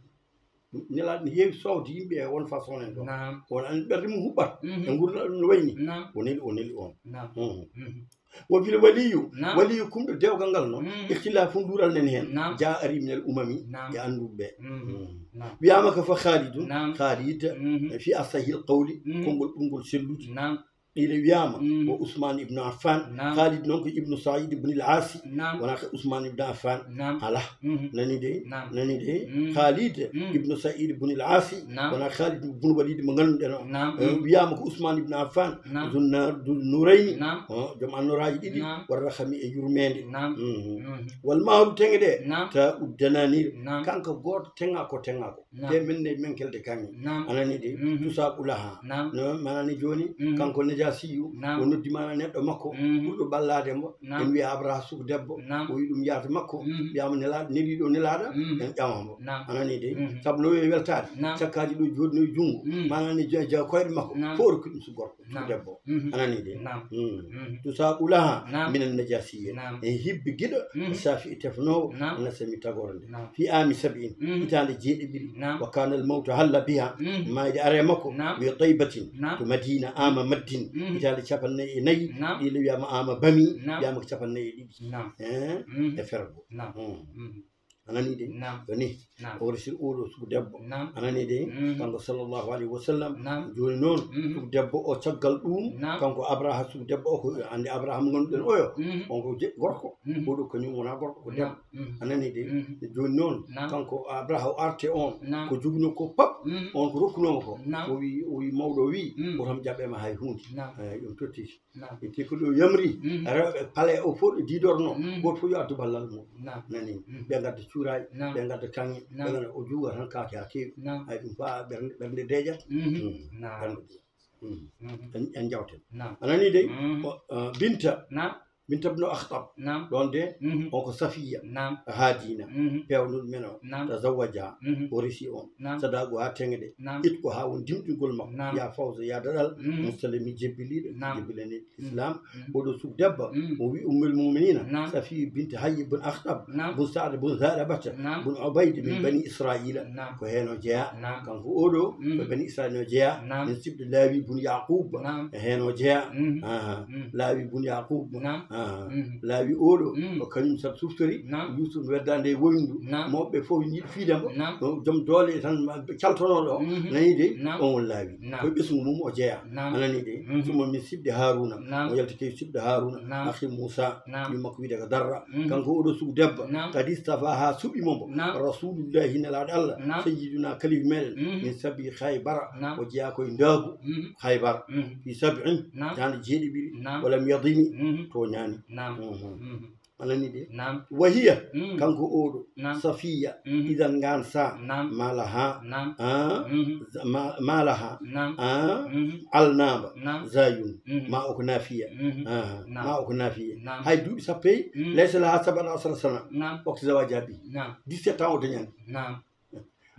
Nelaaɗo ne heewi soowde yimɓe e on façon en ɗo. Naam. On an ɓerɗe mum huɓɓat. Mhm. E ngurndan ɗum no wayni. Naam. O neli, o neli on. Naam. Mhm. Mhm. Wa bil waliyu, naam, waliyu kumɗo dewgal ngal noon. Mhm. Ikhtilafun dural nen heen. Naam. Jaa ari minal umami, naam, e annduɓe. Mhm. Mhm. Naam. Wiyama ko fa Khalidun, naam, Khalid, mhm, fi asahil qawli, mhm, konngol ɓurngol sellude. Naam. Ina wiyama, mhm, ko Ousmane ibnu Affan. Naam. Khalid noon ko ibnu Saïd ibn al-Asi. Naam. Wona ko Ousmane ibnu Affan. Naam. Ala. Mhm. Nani de? Naam. Nani de? Mhm. Khalid, mhm, ibnu Saïd ibn al-Asi. Naam. Wona Khalid ibn Walid mo ngannduɗen o. Naam. Eh, mhm, wiyama ko Ousmane ibnu Affan. Naam. Zun nar-, Zun Nurayni. Naam. Oh, joom annoraaji ɗiɗi. Naam. War rahami e yurmeende. Naam. Mhm. Mhm. Wal mahru teŋe ɗe. Naam. Ta uddananir. Naam. Kanko gooto teŋa ko teŋa ko. Naam. Te min ne min kelde kaŋŋe. Naam. A nani de? Mhm. Tusaqu laha. Naam. No, manani jooni, mhm, kanko Najasiyu, naam, o noddi mana neɗɗo makko, mhm, ɓurɗo ɓallaade mbo, naam, en wiya Abraha suudu debbo, naam, o wi ɗum yaata makko, mhm, wiyama nelaɗo, neliɗo nelaɗo, mhm, en ƴama mbo. Naam. A nani de? Mhm. Sabu no wiya weltaade, naam, cakkaji ɗo joɗinoye junngo, mhm, manani ja-, ja koyɗe makko, naam, fof o rokki ɗum su gorko. Naam. Debbo. Mhm. A nani de? Naam. Mm. Mhm. Tusaqu laha, naam, minan najasiyya. Naam. E hibbi giɗo, mhm, safi e tefnowo, naam, nasami tagorde. Naam. Fi ami sab'in, mhm, hitaande jeeɗiɗi. Naam. Wa kana al mawtu halla biha. Mhm. Mayde are makko. Naam. Wi taybatin. Naam. To Madina ama maddin. Mhm. Hitaande capanɗe nayi e nayi. Naam. Ɗi le wiyama ama bami. Naam. Wiyama ko capanɗe nayi e ɗiɗi. Naam. Eh? Mhm. E fergo. Naam. Mm. Mhm. A nanii de? Naam. Yo ni. Naam. O resi oɗo sugu debbo. Naam. A nanii de? Mhm. Kanko sallallahu alayhi wa sallam. Naam. Jooni noon, mhm, sugu debbo o, caggal ɗum, naam, kanko Abraha, sugu debbo o, ko anndi Abraha mo ngannduɗen oyo, mhm, on ko je-, gorko. Mhm. Oɗo kañum wonaa gorko, ko debbo. Naam. Mhm. A nanii de? Mhm. Jooni noon, naam, kanko Abraha o arte on, naam, ko joginoo ko pap, mhm, on ko rokkunoomo ko. Naam. O wi, o wi mawɗo o wi, mhm, woto mi jaɓe ma hay huunde. Naam. Eyi, ɗum totti. Naam. E te ko ɗo yamri, mhm, rewɓe pale o fof ɗo diidorno, mhm, gooto fof yo addu ballal mum. Naam. Nani? Mhm. Ɓe ngadda cuuraay, naam, ɓe ngadda kaŋŋe, naam, ɓe ngadda o juuwa tan kaake haa keewi. Naam. Hay ɗum faa ɓernde, ɓernde deeƴat. Mhm. Mm. Naam. Ɓernde deeƴat. Mm. Mhm. En, en njawten. Naam. A nanii dey? Mhm. O, uh, Binta. Naam. Binta bnu Akhtab. Naam. Ɗoon de, mhm, on ko Safiya. Naam. Haadina. Mhm. Peewnuɗo men o. Naam. Tazawwaja. Mhm. O resi on. Naam. Sadaagu haa teŋe de. Naam. Itqu haa woni dimɗingol makko. Naam. Ya fawza, ya daɗal. Mhm. Muslimi jebbiliiɗo. Naam. Jebbilani, mhm, Islam. Mhm. Oɗo sugu debbo. Mhm. O wi Ummul Muminina. Naam. Safiya bint Hayy bun Akhtab. Naam. Bun Saad bun Thalabata. Naam. Bun Ubayd min, mhm, Bani Israila. Naam. Ko heen o jeyaa. Naam. Kanko oɗo, mhm, ko Bani Israila o jeyaa. Naam. Min siɓɗo Laawi bun Yaqub. Naam. E heen o jeyaa. Mhm. Aha. Mhm. Laawi bun Yaqub. Naam. Aha. Mhm. Laawi oɗo, mhm, ko kañum sabu suftori. Naam. Yusuf no weddaande e woyndu. Naam. Mawɓe fof yiɗi fiide mo. Naam. Ɗo joom doole tan ma-, caltonooɗo o. Mhm. Nani de? Naam. On woni Laawi. Naam. Ko e ɓesngu mum o jeyaa. Naam. A nanii de? Mhm. Summa min siɓɗi Haaruna. Naam. O yalti kay siɓɗo Haaruna. Naam. Akhi Muusa. Naam. Ɓii makko wiyetee ko Darra. Mhm. Kanko oɗo sugu debbo. Naam. Kadi istafaha suɓi mo mbo. Naam. Rasulullahi nelaaɗo Allah. Naam. Sayyiduna kalifa meɗen. Mhm. Min sabi Khaybara. Naam. O jeyaa koye ndaagu. Mhm. Khaybar. Mhm. Fi sab'in. Naam. Hitaande jeeɗiɓiri. Naam. Walam yadimi. Mhm. Tooñaani. Naam. Mhm. Mhm. A nanii de? Naam. Wahiya. Mhm. Kanko oɗo. Naam. Safiya. Mhm. Idan ngaan sa. Naam. Malaha. Naam. Ah. Mhm. Za-, ma-, malaha. Naam. Ah. Mhm. Alnaba. Naam. Zayun. Mhm. Ma o ko nafiya. Mhm. Ah. Naam. Ma o ko nafiya. Naam. Hay duuɓi sappo e, mhm, laysa laha sab'ata asara sana. Naam. Waktu zawaja bi. Naam. Dix-sept ans o dañani. Naam.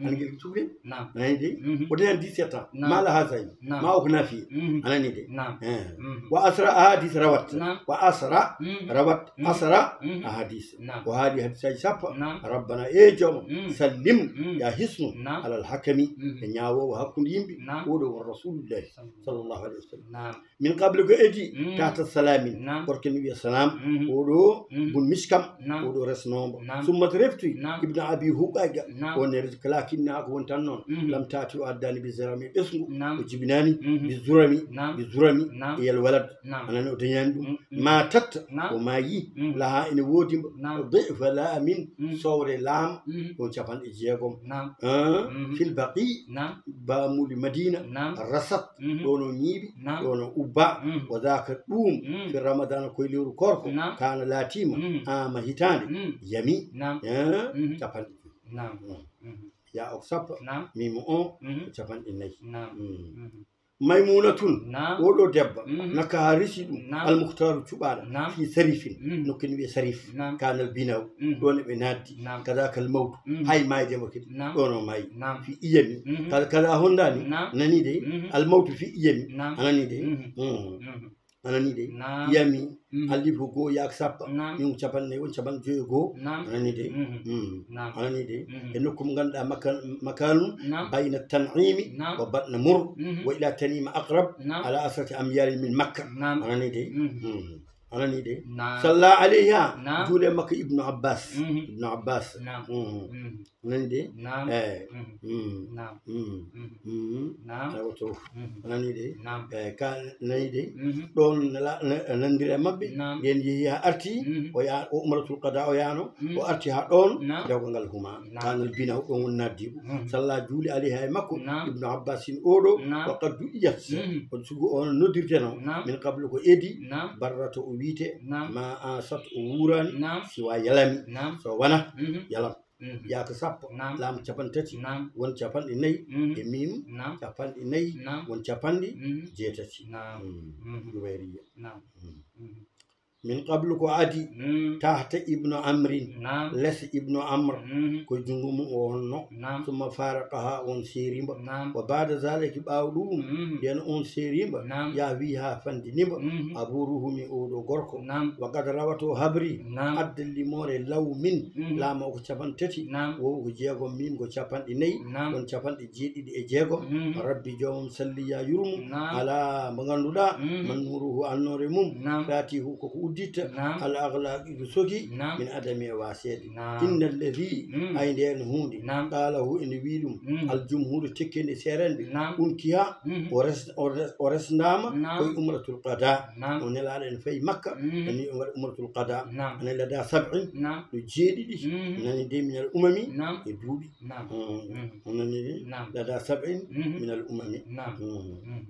Ana ngel cukalel? Naam. A nanii de? Mhm. O dañani dix-sept ans. Naam. Ma laha Zayun. Naam. Ma o ko nafiya. Mhm. A nanii de? Naam. Eh. Mhm. Wa asra ahadis rawat. Naam. Wa asra, mhm, rawat. Mhm. Asra, mhm, ahadis. Naam. O haali hadisaaji sappo. Naam. Rabbana, e joomam. Mhm. Sallim, mhm, ya hisnu. Naam. Alal hakami. Mhm. E ñaawoowo hakkunde yimɓe. Naam. Oɗo won Rasulullahi. Sallallahu. Sallallahu alayhi wa sallam. Naam. Min qabli ko edi, mm, tahta salamin. Naam. Gorko ne wiya Salam. Mhm. Oɗo, mm, bun Miskam. Naam. Oɗo resnoomo. Naam. Summat refti, naam, Ibnu Abi Huqayqa. Naam. On ne reti kala kinna ko woni tan noon. Mhm. Lam taati o addaani bi zarami ɓesngu. Naam. O jibinaani, mhm, bi zurami, naam, bi zurami, naam, e yel walad. Naam. A nanii o dañaani ɗum. Mm, mm. Ma tatta, naam, o maayi. Mm. Laha ene woodi mbo. Naam. Difa laamin, mm, sowre laam. Mm. Ɗon capanɗe jeegom. Naam. Ah, mhm, fil baqi. Naam. Bamuli Madina, naam, rasat, mhm, ɗon o ñiiɓi, naam, ɗon o ubba, mhm, wa dhaka ɗum, mhm, fi Ramadana koye lewru koorko, naam, kana laatima, mhm, ama hitaande, mhm, yami, naam, eh, mhm, capanɗe joyi. Naam. Mhm. Mhm. Ya ok sappo, naam, mimo on, mhm, ko capanɗe nayi. Naam. Mhm. Mhm. Maymunatun, naam, oɗo debbo, mhm, nakaha resi ɗum, naam, almukhtaru cuɓaɗo, naam, fi sarifin, mhm, nokku ne wiye sarif, naam, kanal binaw, mhm, ɗon ɓe naddi, naam, kadakal mawtu, mhm, hay mayde mo kadi, naam, ɗon o mayi, naam, fi iyami, mhm, kala, kala hondani, naam, nani de, mhm, almawtu fi iyami, naam, a nani de, mhm, mhm, mhm, a nani de, naam, iyami, mhm, alif ko goo, yak sappo, naam, min capanɗe nayi, on capanɗe joyi e goo, naam, a nani de, mhm, mhm, naam, a nani de, mhm, e nokku mo ganduɗa makka, makanu, naam, bayna tan'imi, naam, wa batna mur, mhm, wa ila tan'ima aqrab, naam, ala asrati amyalin min makka, naam, a nani de, mhm, mhm. A nanii de? Naam. Salla alayha. Naam. Juule makko Ibnu Abbas. Mhm. Ibnu Abbas. Naam. Mhm. Mhm. A nanii de? Naam. Eh. Mhm. Mhm. Naam. Mhm. Mhm. Mhm. Naam. Tawa to. Mhm. A nanii de? Naam. Eh, ka nanii de? Mhm. Ɗon na-, na-, nanndira e maɓɓe. Naam. Nden yehi haa arti, mhm, o ya-, o umratul qada o yaano, mhm, o arti haa ɗon, naam, dewgal huma. Naam. Kanal bina ɗon woni naddi. Mhm. Salla juuli alayha e makko, naam, Ibnu Abbasin oɗo, naam, wa qad du'iyat. Mhm. On sugu on noddirteno, naam, min qablu ko edi, naam, barrata o wiite, naam, ma asat o wuurani, naam, siwa yalami, naam, so wona, mhm, yalam. Mhm. Yaaka sappo, naam, laamu capanɗe tati, naam, won capanɗe nayi, mhm, e miim, naam, capanɗe nayi, naam, won capanɗe, mhm, jeetati. Naam. Mhm. Mhm. Juwayriya. Naam. Mhm. Mhm. Min qablu ko adi, mm, tahta Ibnu Amrin, naam, les Ibnu Amr, mhm, ko junngo mum o wonno, naam, summa faraqaha, on seeri mbo, naam, wa ba'da zalika, ɓaawo ɗum, mhm, nden on seeri mbo, naam, yahwi, haa fandini mbo, mhm, abu ruhumi, oɗo gorko, naam, wa qad rawat, o habri, naam, adda limoore law min, mhm, laamu o ko capanɗe tati, naam, wowu ko jeegom, miim ko capanɗe nayi, naam, ɗon capanɗe jeeɗiɗi e jeegom, mhm, Rabbi joomum salli, ya yurmu, naam, ala mo ngannduɗaa, mhm, man nuruhu, annoore mum, naam, fatihu koko Uddita. Naam. Al aghlaq iɗo sogi. Naam. Min adami e waseede. Naam. Inna alladhi. Mm. Ay ndeen huunde. Naam. Qalahu ene wii ɗum. Mm. Al jumhuru tekkende seerenɓe. Naam. Unkiha. Mm. O res-, o res-, o resnaama. Naam. Koye umratul qada. Naam. O nelaaɗo ene fayi Makka. Mm. Ene o waɗa umratul qada. Naam. Ene lada sab'in. Naam. Ɗo jeeɗiɗi. Mm. Nani de min al umami. Naam. E duuɓi. Naam. Mm. Mm. O nani de. Naam. Lada sab'in. Mm. Min al umami. Naam. Mm. Mm.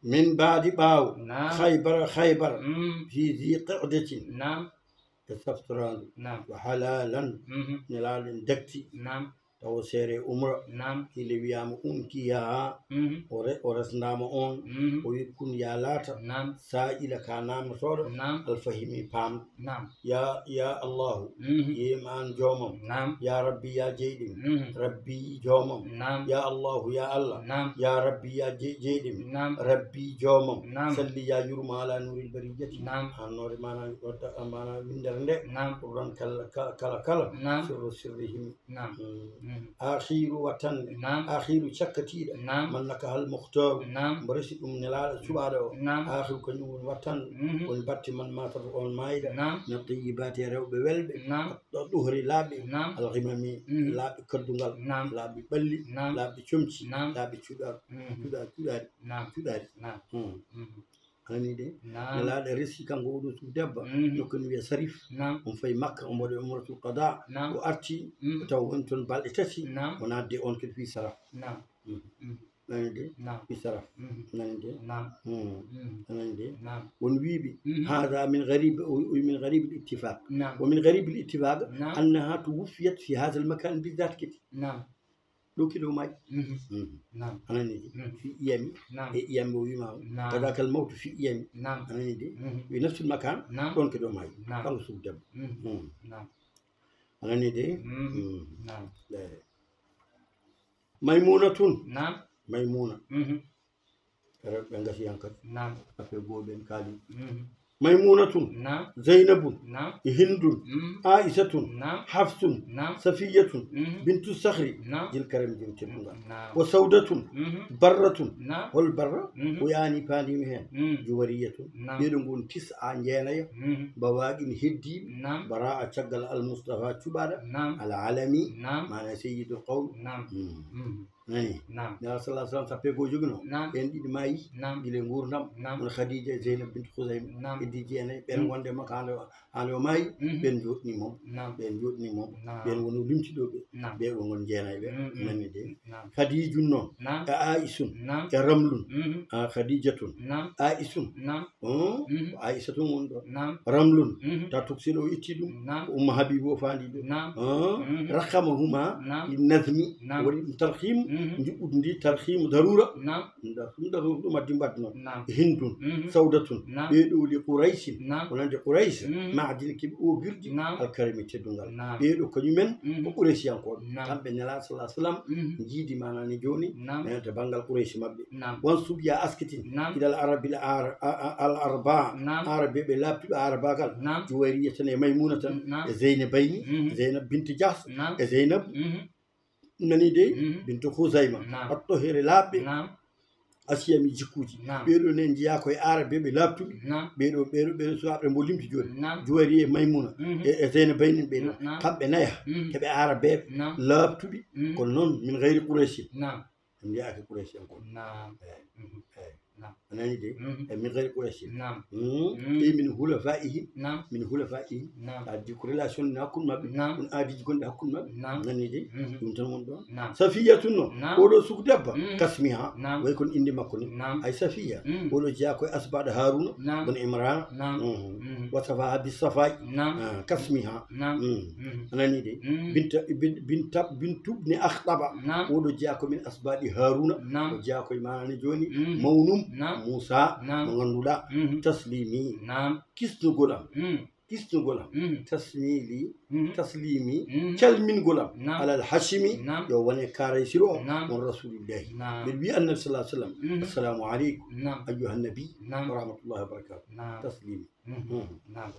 Min baadi ɓaawo. Naam. Khaybar, Khaybar. Mm. Fi zi qa'datin. Naam. E saftoraandu. Naam. Wa halalan. Mhm. Nelaaɗo en dakti. Naam. Tawo seere umra. Naam. Hile wiyaama unkiha. Mhm. O re-, o resnaama on. Mhm. O wi kun ya laata. Naam. Sa'ila ka naamotooɗo. Naam. Al fahimi paam. Naam. Ya, ya Allahu. Mhm. Yeem an joomam. Naam. Ya Rabbi ya jeyɗim. Mhm. Rabbi joomam. Naam. Ya Allahu ya Allah. Naam. Ya Rabbi ya je-, jeyɗim. Naam. Rabbi joomam. Naam. Salli ya yurma ala nuril bariyati. Naam. Hannoore mana, mana windere nde. Naam. Ɓurɗon kala, kala, kala, kala. Naam. Sirru sirrihim. Naam. Mm. Mm. Akhiru wattande. Naam. Akhiru cakkatiiɗo. Naam. Mallaka hal mukhtaru. Naam. Mbo resi ɗum nelaaɗo cuɓaaɗo o. Naam. Akhiru kañum woni wattande. Mhm. Woni batte man matata on maayda. Naam. Min tayyibati e rewɓe welɓe. Naam. Ɗo ɗuhri laaɓi. Naam. Al ghimami. Mhm. Laaɓi kaddungal. Naam. Laaɓi ɓalli. Naam. Laaɓi comci. Naam. Laaɓi cuɗa-, mhm, cuɗa-, cuɗaari. Naam. Cuɗaari. Naam. Hmm. Mhm. Anani de? Naam. Nelaaɗo resi kanko oɗo suudu debbo. Mhm. Nokku ne wiya Sarif. Naam. On fayi Makka, on mbaɗi umratul qada. Naam. O arti, mhm, o taw woni toon balɗe tati. Naam. O naatde on kadi fii Saraf. Naam. Mhm. Mhm. Anani de? Naam. Fii Saraf. Mhm. Anani de? Naam. Hmm. Mhm. Anani de? Naam. Won wiiɓe, mhm, hada min gharib, o, o min gharib al ittifaq. Naam. Wa min gharib al ittifaq, naam, annaha tuwuffiyat fi hadha al makan bizat kadi. Naam. Ɗo kadi o maayi. Mhm. Mhm. Naam. Anani de? Mhm. Fi iyami. Naam. E iyami o wiima o. Naam. Kadaka al mawtu fi iyami. Naam. Anani de? Mhm. Wi nafsul makan, naam, ɗon kadi o maayi. Naam. Kanko suudu debbo. Mhm. Mhm. Naam. Anani de? Mhm. Mhm. Naam. Eh. Maymunatun. Naam. Maymuna. Mhm. Rewɓe ngasiyan kadi. Naam. Affaire goo ɓen kaali. Mhm. Maymunatun. Naam. Zaynabun. Naam. Hindun. Mm. Aishatun. Naam. Hafsun. Naam. Safiyatun. Mhm. Bintu Sakhri. Naam. Jil Karam jom teddungal. Naam. Wa Saudatun. Mhm. Barratun. Naam. Hol Barra? Mhm. O yaani paandimi heen. Mm. Juwariyatun. Naam. Ɓeeɗo ngon tis a jeenayo. Mhm. Bawaaɗin heddiiɓe. Naam. Bara a caggal Al Mustafa cuɓaaɗo. Naam. Al Alami. Naam. Maana Sayyidul Qawm. Naam. Mm. Mhm. Nani? Naam. Nela sallallahu alaihi wasallam sappe goo joginoo. Naam. Ɓeen ɗiɗi maayi. Naam. Gila e nguurndam. Naam. Woni Khadija e Zeynab bint Khuzayma. Naam. Heddi jeenayi. Ɓeen, mm, wonde makko hannde, hannde o maayi. Mhm. Ɓeen njooɗni mo. Naam. Ɓeen njooɗni mo. Naam. Ɓeen woni o limti ɗo ɓe. Naam. Ɓe o ngon jeenayi ɓe. Mm, mm. Nani de? Naam. Khadijun noon. Naam. E Aisun. Naam. E Ramlun. Mhm. Ah, Khadijatun. Naam. Aisun. Naam. Hmm? Mhm. Ko Aisha tun woni ɗon. Naam. Ramlun. Mhm. Ta tokosel o itti ɗum. Naam. Ko Umma Habibu o faandi ɗum. Naam. Hmm? Mhm. Rakhamahuma, naam, li nazmi. Naam. Waɗi ɗum tarhim, mhm, njuɓɓudi ndi tarhim darura. Naam. Ɗum dar-, ɗum darura ɗum addi mbaɗno. Naam. Hindun, mhm, Saudatun. Naam. Ɓeeɗo li Qurayshin. Naam. Wonande Quraysh. Mhm. Maadil kiɓe ogirji. Naam. Al karami teddungal. Naam. Ɓeeɗo kañumen, mhm, ko Qurayshiyankooɓe. Naam. Kamɓe Nelaaɗo sallallahu alaihi wasallam, mhm, njiidi maanani jooni, naam, eh, to banngal Quraysh maɓɓe. Naam. Wan suɓya askitin, naam, ilal arabil ar-, a-, a-, al arba. Naam. Arabe ɓe laaɓtuɓe arabaagal. Naam. Juwayriya tan e Maymuna tan. Naam. E Zeynabayni, mhm, Zeynab bint Jahsh, naam, e Zeynab. Mhm. Nani de? Mhm. Bintu Khuzayma. Naam. Attohire laaɓɓe. Naam. Asiyami jikkuuji. Naam. Ɓeeɗo ne njiyaa koye arabe ɓe laaɓtuɓe. Naam. Ɓeeɗo, ɓeeɗo, ɓeeɗo suwaaɓe mbo limti jooni. Naam. Juwayriya e Maymuna. Mhm. E, e Zeynabayni ɓeeɗo. Na-, naam. Kamɓe naya. Mhm. Keɓe arabeeɓe. Naam. Laaɓtuɓe. Mhm. Kono noon min gayri Qurayshin. Naam. En mbiyaaki Quraysh en kon. Naam. Eey. Mhm. Eey. Naam. A nani de? Mhm. E min gayri Quraysh. Naam. Mhm. Mhm. E min hulafaihim. Naam. Min hulafaihim. Naam. A addi ko relation ne hakkunde maɓɓe. Naam. Ɗum aadiji gonɗi hakkunde maɓɓe. Naam. Nani de? Mhm. Ɗum tan woni ɗon. Naam. Safiyatun no. Naam. Oɗo suku debba. Mhm. Kasmiha. Naam. Way kono inde makko ni. Naam. Ay Safiya. Mhm. Oɗo jeyaa koye asbaɗo Haruna. Naam. Bun Imran. Naam. Mhm. Mhm. Wasafaha bi safai. Naam. Ah, kasmiha. Naam. Mhm. Mhm. A nani de? Mhm. Binta, bin-, binta, bintubni Akhtaba. Naam. Oɗo jeyaa ko min asbaɗi Haruna. Naam. O jeyaa koye maana ni jooni. Mhm. Mawnum. Naam. Musa. Naam. Mo ngannduɗaa. Mhm. Taslimi. Naam. Kisnugol am. Mhm. Kisnugol am. Mhm. Tasmili. Mhm. Taslimi. Mhm. Calmingol am. Naam. Alal Hashimi. Naam. Yo wone Karaysiro o. Naam. On Rasulillahi. Naam. Mbeɗa wiya Annabi sallallahu alaihi wasallam. Mhm. Assalamu alaikum. Naam. Ayyuhan nabi. Naam. Wa rahmatullahi wa barakatuh. Naam. Taslimi. Mhm. Mhm. Naam.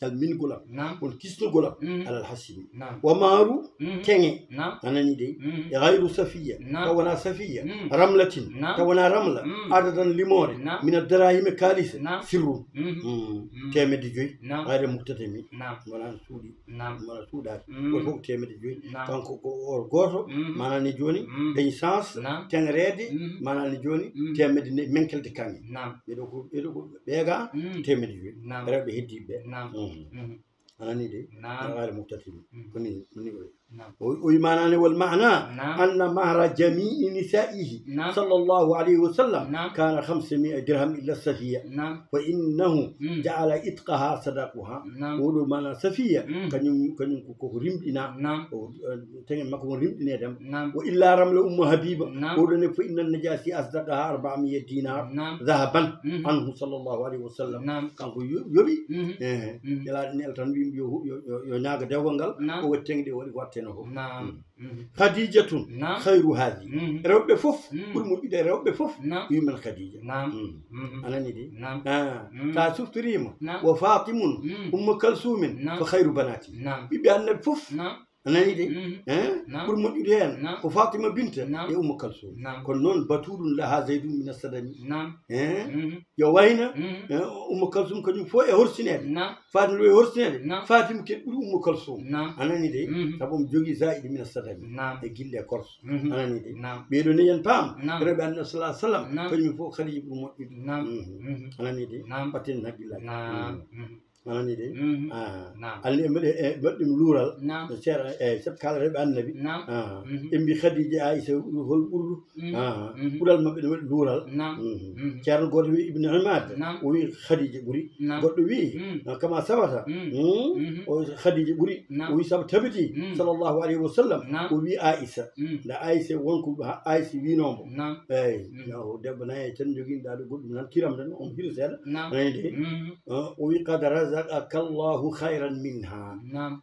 Kalmingol am, naam, won kisnugol am, mm, alal hasimi. Naam. Wa maaru, mm, teŋe, naam, a nanii dey, mm, e gayru safiya, naam, taw wonaa safiya, mm, ramlatin, naam, taw wonaa ramla, mm, adadan limoore, naam, mina darahimi kaalisa, naam, sirru, mm, mm, mm, teemedde joyi, naam, gayra muktatami, naam, wonaa suuɗi, naam, wonaa suuɗaaki, mm, won fof ko teemedde joyi, naam, kanko ko o gooto, mm, maanaa ni jooni, mm, dañi chance, naam, teŋreede, mm, maanaa ni jooni, mm, teemedde nayi menkelde kaŋŋe. Naam. Ɓeɗo ko, ɓeɗo ko ɓeega, mm, teemedde joyi. Naam. Rewɓe heddiiɓe ɓe. Naam. Mhm. Mhm. A nanii de? Naam. Alal muktatami. Mm. Ko ni, ko ni o wi. Naam. O, o wi maanaa ne, wal maana, naam, anna mahra jamii nisaihi, naam, sallallahu alayhi wa sallam, naam, kana khamsa mi'a dirham illa safiya. Naam. Fa innahu, mm, jaala itqaha sadaquha. Naam. Oɗo maanaa safiya, mm, kañum, kañum ko, ko rimɗina. Naam. O, eh, teŋe makko won rimɗineede am. Naam. Wa illa ramla ummu habiba. Naam. Oɗo ne, fa inna najasi asdaqaha arba'miya dinar, naam, dhahaban, mhm, anhu sallallahu alayhi wa sallam. Naam. Kanko yo-, yoɓi. Mhm. Ehe. Mhm. Nelaaɗo nel tan wiimi yo, yo, yo, yo ñaago dewgal ngal. Naam. O waɗi teŋe ɗe o waɗi ko watteno fof. Naam. Mhm. Mhm. Khadijatun, naam, khayru hadi. Mhm. Rewɓe fof, mhm, ɓuri moƴƴude e rewɓe fof. Naam. Wi men Khadija. Naam. Mhm. Mhm. A nanii de? Naam. Ah, mhm, sa siftoriima, naam, wa Fatimun, mhm, Ummu Kalsumin, naam, ko khayru banati. Naam. Ɓiɓɓe annabi fof. Naam. A nanii de? Mhm. Eh? Naam. Ɓuri moƴƴude heen, naam, ko Fatima binta, naam, e Ummu Kalsum. Naam. Kono noon, batuulun laha zaydun min assadami. Naam. Eh? Mhm. Yo wayna, mhm, eh, Ummu Kalsum kañum fof e horsineede. Naam. Fatima ɗo e horsineede. Naam. Fatima ke ɓuri Ummu Kalsum. Naam. A nanii de? Mhm. Sabu omo jogii zaidi min assadami. Naam. E gille e korse. Mhm. A nanii de? Naam. Ɓeeɗo ne yen paam. Naam. Rewɓe annabi sallallahu alayhi wa sallam, naam, kañum fof Khadija ɓuri moƴƴude. Naam. Mhm. Mhm. A nanii de? Naam. Ɓatten hakkillaaji. Naam. Mhm. Mhm. A nanii de? Mhm. Ah. Naam. Alla e mbaɗi, e mbaɗi ɗum luural. Naam. No ceera, e sab kala rewɓe annabi. Naam. Ah. Mhm. Ɓe mbi Khadija, Aisha, hol ɓurɗo? Mhm. Ah. Mhm. Ɓural maɓɓe no waɗi luural. Naam. Mhm. Mhm. Ceerno gooto wi Ibn Imad. Naam. O wi Khadija ɓuri. Naam. Goɗɗo wi, mm, ah, kama sabata. Mm. Mm. Mhm. O Khadija ɓuri. Naam. O wi sabu tabiti, mm, sallallahu alayhi wa sallam. Naam. O wi Aisha. Mm. Nda Aisha won ko ha-, Aisha winoo mbo. Naam. Eyi. Mm. No, debbo nayi e tan jogiiɗo ɗo goɗɗum tan kiram tan, omo hiri seeɗa. Naam. A nanii de? Mm. Ah, o wi, "Qad razaqaka Allahu khayran minha." Naam.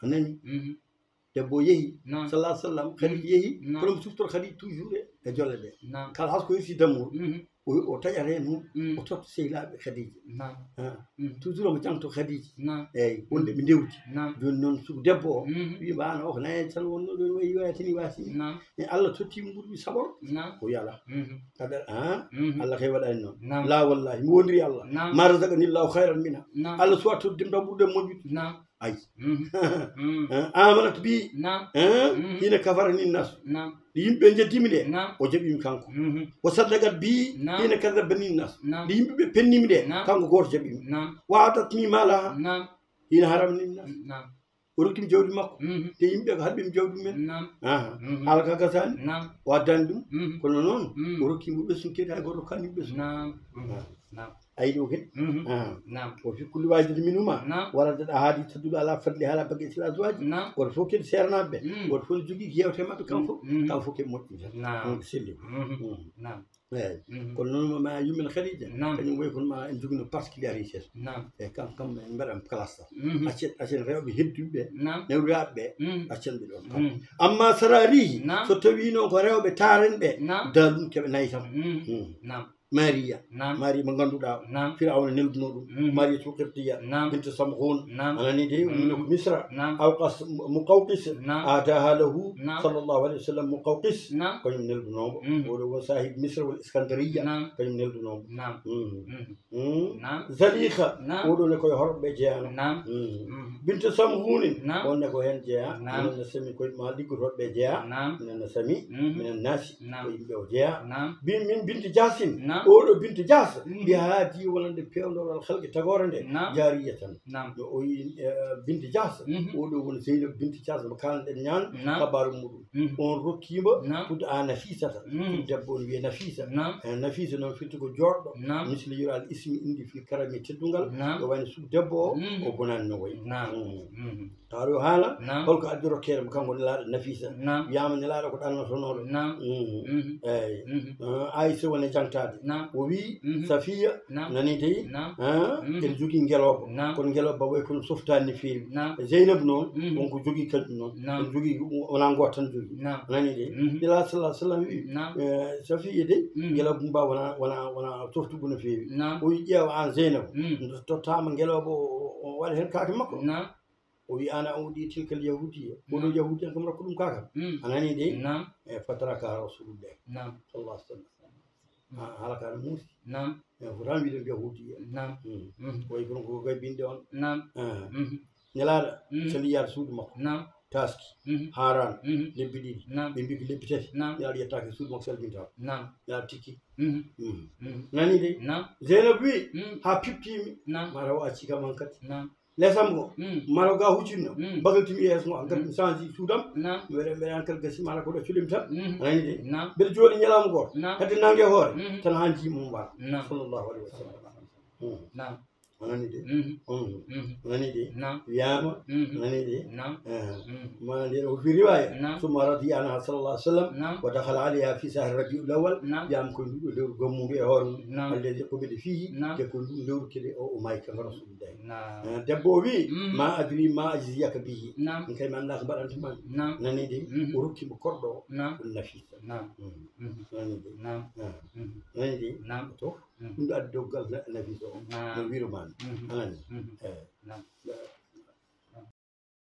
A nanii? Mhm. Debbo o yehi, naam, sallallahu alaihi wa sallam, Khadija, mhm, yehi, naam, kono omo siftora Khadija toujours e, e jolle ɗe. Naam. Kala has ko hirsi dammuɗo, mhm, o, o taƴat heen mum, mhm, o totta sehilaaɓe Khadija. Naam. Ah. Mhm. Toujours omo jaŋto Khadija. Naam. Eyi, wonde ɓe ndewti. Naam. Jooni noon, sugu debbo o, mhm, wi mbaano o ko nayi tan wonno ɗo, wayi wayatini wasini. Naam. E Allah totti mo ɓurɗo saɓor. Naam. O wi alaa. Mhm. Kaɓe, ah, mhm, Allah kay waɗani noon. Naam. La wallahi, mi wondiri Allah. Naam. Ma razaqani Allahu khayran minha. Naam. Allah suwa tottidde mi taw ɓurɗo e moƴƴude. Naam. Ay. Mhm. Mhm. Eh, amanat bi. Naam. Eh, mhm, hina kafarani nas. Naam. Nde yimɓe njeddimi nde, naam, o jaɓimi kanko. Mhm. Wa saddaqat bi. Naam. Hina kadabani nas. Naam. Nde yimɓe ɓe pennimi nde, naam, kanko gooto jaɓimi. Naam. Wa atatni malaha. Naam. Hina haramani nas. Naam. O rokkimi jawdi makko. Mhm. Te yimɓe ko haɗɓe mi jawdi mumen. Naam. Aha. Mhm. Haala ka gasaani. Naam. O addani ɗum. Mhm. Kono noon, mhm, o rokkimo ɓesngu kadi, hay gooto rokkaani mo ɓesngu. Naam. Mhm. Ah. Naam. A yiɗi o kadi? Mhm. Ah. Naam. Wa fi kulli wahidin minhuma, naam, waradat ahadith tadullu ala fadliha ala baqiyati al azwaj. Naam. Gooto fof kadi seernaaɓe ɓe. Mm. Gooto fof ne jogii ko yewte maɓɓe kam fof. Mm. Kam fof kadi moƴƴi tan. Naam. Mm, selli. Mhm. Mm. Naam. Eeyi. Mhm. Kono noon ma yummen Khadija, naam, kañum wayi kono ma en jogino particularité. Naam. Eeyi, kam, kam en mbaɗan classe tan. Mhm. Accen, accen rewɓe hedduɓe ɓe, naam, newraaɓe ɓe, mhm, accen ɓe ɗon kam. Mhm. Amma sararihi, naam, so tawi noon ko rewɓe taaren ɓe, naam, dalun keɓe nayi tan. Mhm. Mhm. Naam. Mariya. Naam. Mariya mo ngannduɗaa, naam, Firawna nelduno ɗum. Mhm. Mariyatul Qibtiya, naam, bintu Samghun. Naam. A nani de, mhm, ummi ko Misra. Naam. Awqas, Muqawqis. Naam. Ataha lahu, naam, sallallahu alayhi wa sallam Muqawqis. Naam. Kañum neldunoomo. Mhm. Oɗo won sahib Misra wal Iskandariya. Naam. Kañum neldunoomo. Naam. Mhm. Mhm. Mhm. Naam. Zalikha. Naam. Oɗo ne koye horɓe jeyaano. Naam. Mhm. Mhm. Bintu Samhunin. Naam. On ne ko heen jeyaa. Naam. Minen ne sami koye ma liggotooɓe jeyaa. Naam. Minen ne sami. Mhm. Minen naasi. Naam. Ko yimɓe o jeyaa. Naam. Bin-, min binti Jahsin. Naam. Oɗo binti Jahs. Mhm. Mbiya haadi wonande peewndooral halqi tagoore nde. Naam. Jaariyatan. Naam. No o wi, eh, binti Jahs. Mhm. Oɗo woni Zeynab binti Jahs mo kaalɗen ñaan. Naam. Kabaaru muɗum. Mhm. On rokkiima, naam, tudda a Nafisata. Mhm. Sugu debbo on wiye Nafisa. Naam. Eh, Nafisa noon firti ko jooɗɗo. Naam. Misli yura al ismi indi fil karami teddungal. Naam. Ko wayno sugu debbo o, mhm, o bonaani no wayi. Naam. Mhm. Mhm. Aɗo haala, naam, holko addi rokkeede mo kanko nelaaɗo Nafisa? Naam. Wiyaama nelaaɗo ko ɗannotonooɗo. Naam. Mhm. Mhm. Eyi. Mhm. Eh, Aïssa woni jangtaade. Naam. O wii, mhm, Safiya, naam, nani dey? Naam. Ah, mhm, en jogii ngelooba. Naam. Kono ngelooba way kono softaani no feewi. Naam. Zeynab noon, mhm, wonko jogii kañum noon. Naam. En jogii, wonaa gooto tan jogii. Naam. Nani dey? Mhm. Nela sallallahu alaihi wasallam wii, naam, eh, Safiya dey, mhm, ngelooba mum ba wonaa, wonaa, wonaa softugu no feewi. Naam. O wii, ƴeewa aan Zeynab, mhm, tottaama ngelooba o, o, o waɗa heen kaake makko. Naam. O wi, "Ana uɗi tilkal yahudiya." Oɗo, naam, yahudiya kam rokka ɗum kakam. Mm. A nani de? Naam. E fataraka rasulullah. Naam. Sallallahu alaihi wasallam. Mm. A, hala kana muusi. Naam. E fotan wiɗen yahudiya. Naam. Mm. Mm. Wayi kono ko gay binde on. Naam. Ah. Mm. Nelaɗa, mm, sali yaade suudu makko. Naam. Taski. Mm. Haran. Mm. Lebbi ɗiɗi. Naam. Ɓe mbi ko lebbi tati. Naam. Nelaɗa yettaki suudu makko salbinta. Naam. Nelaɗa tikki. Mhm. Mhm. Mhm. Nani de? Naam. Zeynab wi, mm, ha piɓtimi. Naam. Mara o acci kam hankadi. Naam. Lesam go. Mm. Mara ga huccinno. Mm. Bagal timi yeeso ngo hankadi, mm, mi sanji suudam. Naam. Mi waɗa, mi waɗa hankadi gasi mara ko ɗo cuɗimi tan. Mm. Nani de? Naam. Mbeɗa jooɗi ñalawma goto. Naam. Hedde nangue hoore. Mm. Tan ha jiimi mo mbara. Naam. Sallallahu alaihi wasallam. Mm. Naam. A nani de? Mhm. Mhm. Mhm. A nani de? Naam. Wiyama, mhm, a nani de? Naam. Eh. Mhm. Ma nde o fi riwaya. Naam. Summa radiya anha sallallahu alaihi wasallam. Naam. Wa dakhala alayha fi shahri rabiul awwal. Naam. Wiyama ko ndu lewru gammudu e hoore mum. Naam. Alladhi qubida fihi. Naam. Te ko ndu lewru kede o, o maayi kanko Rasulullah. Naam. Eh, debbo o wi, mhm, ma adri ma ajziyaka bihi. Naam. Min kay mi annda ko mbaɗantuma. Naam. Nani de? Mhm. O rokki mo korɗo o. Naam. Ɗum Nafisa. Naam. Mhm. Mhm. Nani de? Naam. Eh. Mhm. Nani de? Naam. To? Mhm. Ɗum ɗo addi doggal na-, Nafisa o. Naam. No wirumami. Mhm. A nani? Mhm. Eh.